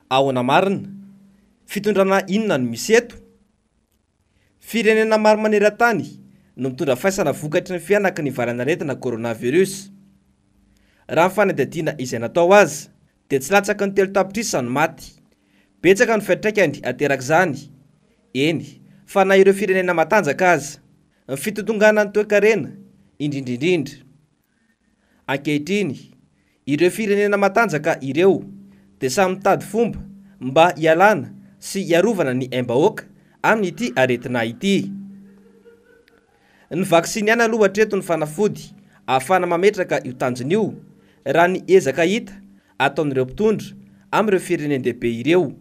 Ahoana marina? Fitondrana inona no misy eto? Firenena maro maneran-tany no mitondra faisana vokatry ny fihanaky ny valanaretina coronavirus. Raha ny fanadihadiana izay natao aza dia tsy latsaky ny 3 tapitrisa no maty. Betsaka ny fiantraikany aterak'izany, eny fa na ireo firenena matanjaka aza. Ny fitotonganan'ny toekarena, indrindra indrindra. Ankehitriny, ireo firenena matanjaka ireo dia samy mitady fomba mba hialana sy hiarovana ny aim-bahoaka amin'ity aretina ity. Ny vaksiny ihany aloha hatreto ny fanafody ahafahana mametraka io tanjona io, raha ny ezaka hita ataon'ireo mpitondra amin'ireo firenen-dehibe ireo.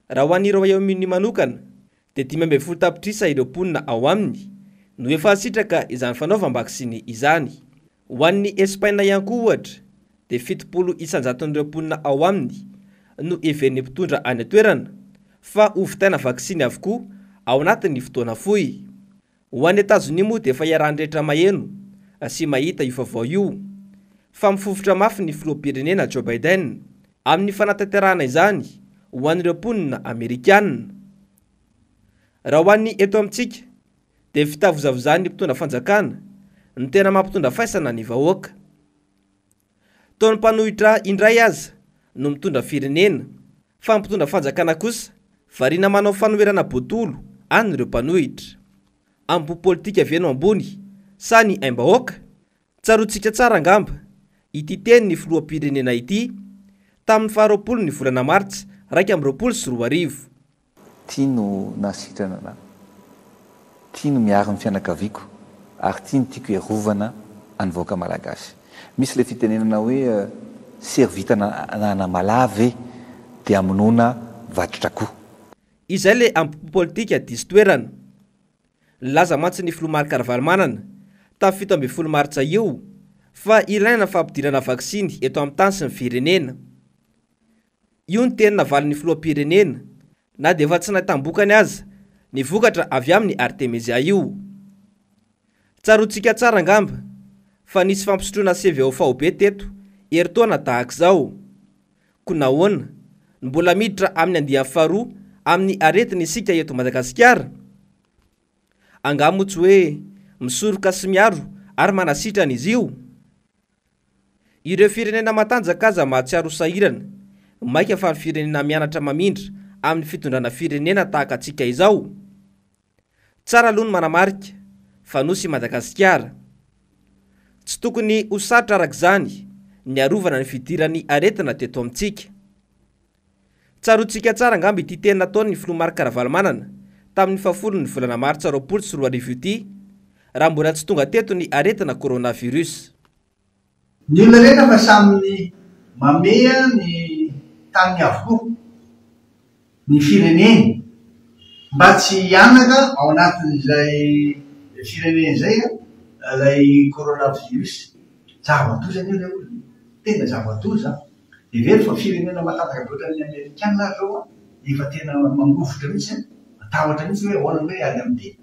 Raha ho an'i Royaume-Uni manokana dia 15 tapitrisa ireo mponina ao aminy no efa sitraka izany fanaovam-baksiny izany. Ho an'ny Espaina ihany koa ohatra dia 70 isan-jaton'ireo mponina ao aminy no heverin'ny mpitondra any an-toerana fa hovitaina vaksiny avokoa ao anatin'ny fotoana fohy. Ho an'i Etazonia moa dia efa iarahan'ny rehetra maheno sy mahita io vaovao io fa mifofotra mafy ny filoham-pirenena Joe Biden amin'ny fanatanterahana izany ho an'ireo mponina amerikanina. Raha ho an'ny eto amintsika dia fitavozavozan'ny mpitondra fanjakana no tena mampitondra faisana ny vahoaka. Toa ny mpanohitra indray aza no mitondra firenena fa ny mpitondra fanjakana kosa variana manao fanoherana botolo an'ireo mpanohitra. Ambo politika ve no ambony sa ny aim-bahoaka? Tsaroantsika tsara angamba ity tenin'ny filoham-pirenena ity tamin'ny faharoapolo ny volana martsa 2021. Tia no nahasitrana anah. Tia no miaro ny fianakaviako ary tia no tiako hiarovana any vahoaka malagasy. Misy ilay fitenenana hoe sery vita anamalahy ve dia hamonoana vatotr'akoho. Izay le ampo politika diso toerana. Nilaza mantsy ny filoha Marc Ravalomanana tamin'ny 17 martsa io fa ilaina ny fampidirana vaksiny eto amin'ny tany sy ny firenena. Io ny teny navalin'ny filoham-pirenena na dia efa tsy nahitam-bokany aza ny vokatra avy amin'ny Artemisia io. Tsaroantsika tsara angamba fa nisy fampisotroana CVO faobe teto herintaona tahaka izao. Koa nahoana no mbola miditra amin'ny andiany faharoa amin'ny aretina isika eto Madagasikara? Angaha moa tsy hoe misoroka sy miaro ary manasitrana izy io? Ireo firenena matanjaka aza mahatsiaro ho sahirana, mainka fa ny firenena mianatra mamindra amin'ny fitondrana firenena tahaka antsika izao? Tsara aloha ny manamarika fa nosy i Madagasikara. Tsy tokony ho sarotra araka izany ny harovana ny fidiran'ny aretina teto amintsika. Tsaroantsika tsara angamba ity teny nataon'ny filoha Marc Ravalomanana tamin'ny fahafolon'ny volana martsa 2020 ity, raha mbola tsy tonga teto ny aretina coronavirus. Ny olona rehetra fa samy mamehy ny taniny avokoa, ny fireneny, mba tsy hianaka ao anatin'izay firenena izay ilay coronavirus. Zava-doza anie ilay olona e! Tena zava-doza an! Hevero fa firenena matanjaka be ohatran'ny Amerikana ary izao efa tena mangovitra mihitsy an! Matahotra mihitsy hoe ahoana indray hiady amin'ity.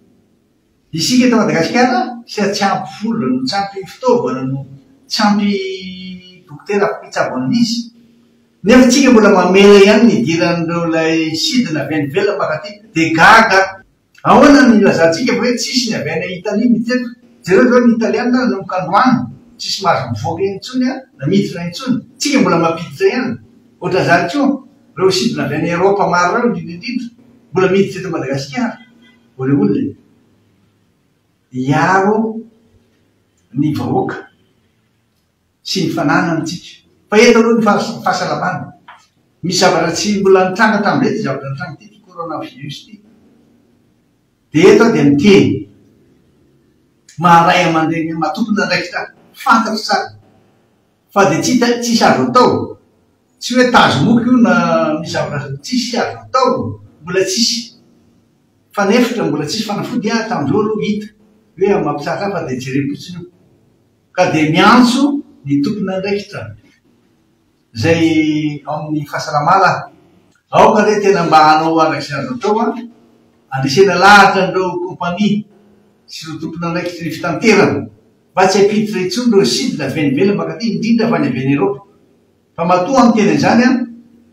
Isika eto Madagasikara sia tsy ampy vola no tsy ampy fitaovana no tsy ampy dokotera mpitsabo an'izy. Nefa tsika mbola mamela ihany ny hidiran'ireo ilay sidina avy any ivelany mankaty. Dia gaga. Ahoana no ilazantsika fa hoe tsisy ny avy any Italie miditra eto? Jereo izao ny Italiana nanomboka androany tsisy mahazo mivoaka intsony na miditra intsony. Tsika mbola mampiditra ihany. Ohatran'izany koa ireo sidina avy any Eropa maro ireo indrindra indrindra mbola miditra eto Madagasikara. Ô ry olona e! Hiaro ny vahoaka sy ny fananany tsika. Fa eto aloha ny fahasalamana. Misy zavatra tsy mbola nitranga tamin'izay ity zavatra nitranga ity, ity coronavirus ity. Dia eto aho dia miteny, maha ray aman-dreny, maha tompon'andraikitra ahy, fantatro tsara fa dia tsy hita, tsisy azo atao, tsy hoe tazomoka io na misy zavatra azo, tsisy azo atao, mbola tsisy fanefitra, mbola tsisy fanafody ah, tamin'izao aloha hita hoe mampitsahatra ahy fa dia jerem-potsiny io. Ka dia miantso ny tompon'andraikitra izay ao amin'ny fahasalamana aho, aoka re tena mba hanao araka izay azo atao an, handresena lahatra an'ireo kompania sy ireo tompon'andraikitry ny fitanterana mba tsy hampiditra intsony ireo sidina avy any ivelany mankaty, indrindra fa ny avy any Eropa. Fa matoa aho miteny an'izany an,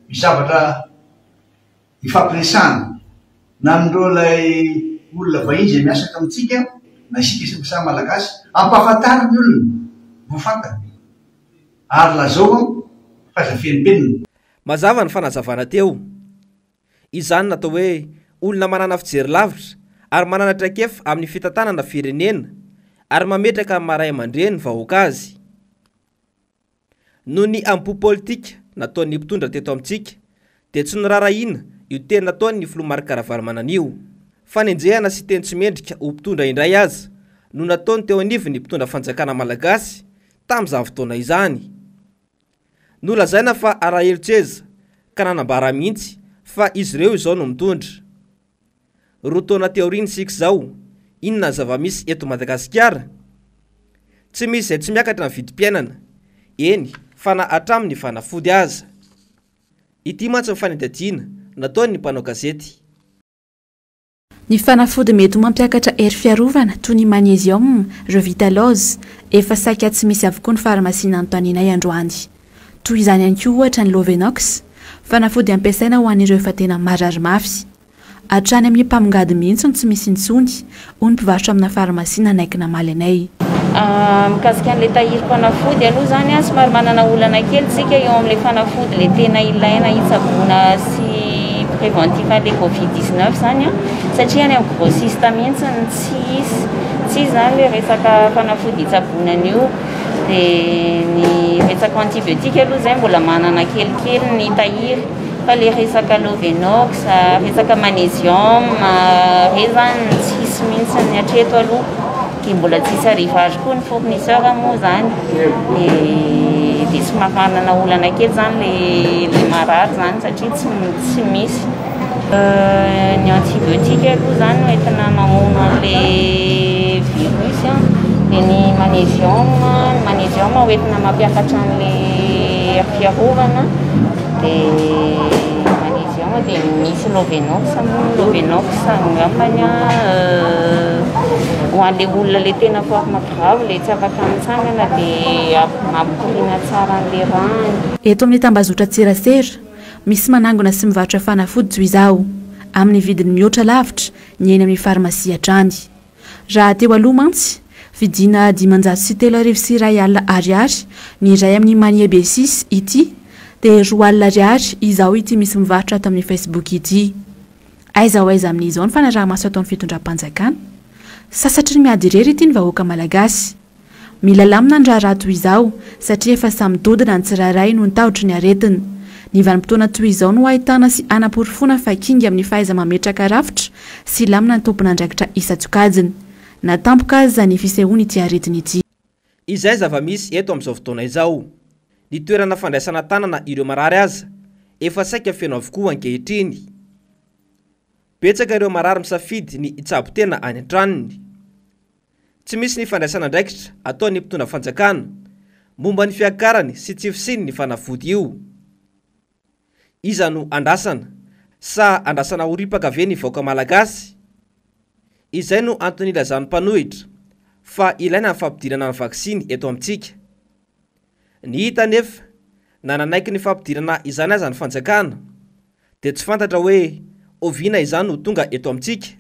Misy zavatra ifampiresahana na amin'ireo ilay olona vahiny izay miasa ato amintsika na isika samy Malagasy, ampahafantaro ny olona ho fantany ary lazao fa aza fenimpenina. Mazava ny fanazavana teo. Izany no atao hoe olona manana fijery lavitra ary manana traikefa amin'ny fitantanana firenena ary mametraka ny maha ray aman-dreny ny vahoaka azy. Noho ny amim-po politika nataon'ny mpitondra teto amintsika dia tsy noraharahiana io teny nataon'ny filoha Marc Ravalomanana io. Fanenjehana sy teny tsy mendrika ho mpitondra indray aza no nataony teo anivon'ny mpitondra fanjakana malagasy tamin'izany fotoana izany. Nolazaina fa alahelo-tseza ka nanambara mihitsy fa izy ireo izao no mitondra. Roa taona teo aoriana isika izao, inona ny zava-misy eto Madagasikara? Tsy misy izay tsy miakatra ny vidim-piainana, eny fa na hatramin'ny fanafody aza. Ity mantsy ny fanadihadiana nataon'ny mpanao gazety. Ny fanafody mety ho mampiakatra hery fiarovana toy ny magnésium, Revitaloz, efa saika tsy misy avokoa ny farmasia nanontanianay androany. Toy izany ihany koa ohatra ny Lovenox, fanafody ampiasaina ho an'ireo efa tena marary mafy. Hatrany amin'ny mpamongady mihitsy no tsy misy intsony, hoy ny mpivarotra amina farmasia nanaiky namaly anay. Mikasika an'ilay tahirim-panafody aloha izany, somary manana olana kely isika eo amin'ilay fanafody ilay tena ilaina hitsaboana sy préventif an'ilay covid 19 izany, satria any amin'ny grossiste mihitsy no tsy hisy, tsy hisy izany ilay resaka fanafody hitsaboana an'io. Dia ny resaka antibiotique aloha izay mbola manana kelikely ny tahiry fa ilay resaka Lovenox, resaka magnésium, ireny izany tsisy mihitsy ny hatreto aloha. Dia mbola tsisy arrivage koa ny fournisseur moa izany. Dia dia somary manana olana kely izany ilay ilay marary izany satria tsy tsy misy. Ny antibiotique aloha izany no entina mamono an'ilay virus an, dia ny magnésium, ny magnésium ho entina mampiakatra an'ilay hery fiarovana, dia magnésium dia misy lovenox moa, lovenox angambany an ho an'ilay olona ilay tena forme grave ilay tsy afaka mitsangana dia mampikoriana tsara an'ilay ràny. Eto amin'ny tambazotran-tserasera, Misy manangona sy mivarotra fanafody toy izao, amin'ny vidiny mihoatra lavitra ny eny amin'ny farmasia hatrany. Raha teo aloha mantsy, vidiana 2105 ariary ny iray amin'ny Manie B six ity, dia 20 ariary izao ity misy mivarotra ato amin'ny Facebook ity. Aiza ho aiza amin'izao ny fanaraha-maso ataon'ny fitondram-panjakana? Sasatry ny miady irery ity ny vahoaka malagasy. Mila lamina ny raharaha toy izao satria efa samy dodona ny tsirairay noho ny tahotry ny aretina. Ny vanim-potoana toy izao no ahitana sy anaporofoana fa kinga amin'ny fahaiza-mametraka rafitra sy lamina ny tompon'andraikitra isan-tsokajiny. Na tampoka aza ny fisehoan'ity aretina ity. Izay zava-misy eto amin'izao fotoana izao. Ny toerana fandraisana an-tanana ireo marary aza efa saika feno avokoa ankehitriny. Betsaka ireo marary misafidy ny hitsabo tena any an-tranony. Tsy misy ny fandraisana andraikitra ataon'ny mpitondra fanjakana momba ny fiakarany sy tsy fisian'ny fanafody io. Iza no andrasana? Sa andrasana ho ripaka ve ny vahoaka malagasy? Izay no antony ilazan'ny mpanohitra fa ilaina ny fampidirana ny vaksiny eto amintsika. Ny hita anefa, na nanaiky ny fampidirana izany aza ny fanjakana, dia tsy fantatra hoe oviana izany no tonga eto amintsika.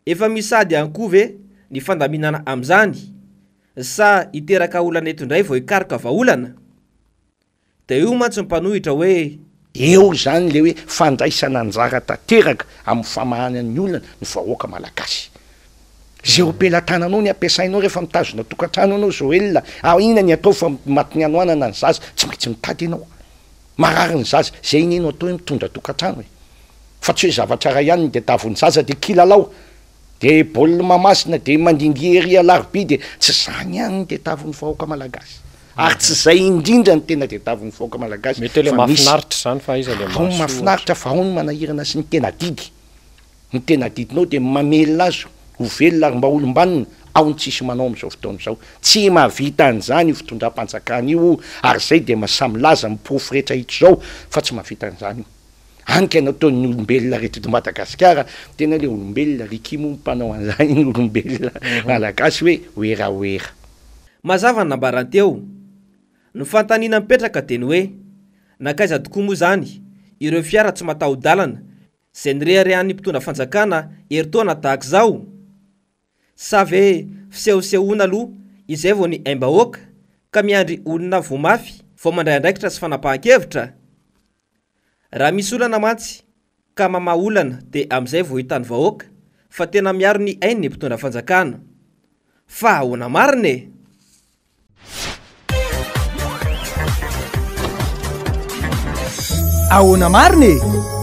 Efa misy sahady ihany koa ve ny fandaminana amin'izany sa hiteraka olana eto indray vao hikaroka vahaolana? Dia io mantsy ny mpanohitra hoe. Eo izany ilay hoe fandraisana anjara tanteraka amin'ny famahana ny olana ny vahoaka malagasy. Izay eo am-pelatananao ny ampiasainao rehefa mitazona tokantrano ianao Joel a, inona ny atao fa matin'ny hanoanana ny zaza, tsy maintsy mitady ianao. Marary ny zaza, izay anie no atao hoe mitondra tokantrano e. Fa tsy hoe zavatra iray ihany ny tadiavin'ny zaza dia kilalao, dia baolina Mahamasina, dia mandindihy ery Alarobia dia tsy izany ihany ny tadiavin'ny vahoaka malagasy. Ary tsy izay indrindra no tena tadiavin'ny vahoaka malagasy Mety hoe le fa misy mahafinaritra izany fa aiza le ao ny mahasoa ohatra. mahafinaritra fa ao ny manahirana sy ny tena adidy. Ny tena adidinao dia ny mamelona azy ho velona ary mba olom-banona, ao ny tsisy manao amin'izao fotoana izao. Tsy mahavita an'izany io fitondram-panjakana io ary izay dia samy milaza amin'ny porofo rehetra hita izao fa tsy mahavita an'izany io. Any ka nataon'ny olombelona rehetra eto Madagasikara, tena le olombelona, Ricky moa mpanao an'izany ny olombelona malagasy hoe werawera. Mazava ny nambarany teo. Ny fanontaniana mipetraka dia ny hoe, Nankaiza tokoa moa izany ireo fiara tsy mataho-dalana izay nireharehan'ny mpitondra fanjakana herintaona tahaka izao? Sa ve fisehosehoana aloha izay vao ny aim-bahoaka ka miandry olona voa mafy vao mandray andraikitra sy fanapahan-kevitra? Raha misy olana mantsy ka mamaha olana dia amin'izay vao hitan'ny vahoaka fa tena miaro ny ainy ny mpitondra fanjakana. Fa ahoana marina e? Ahoana marina e?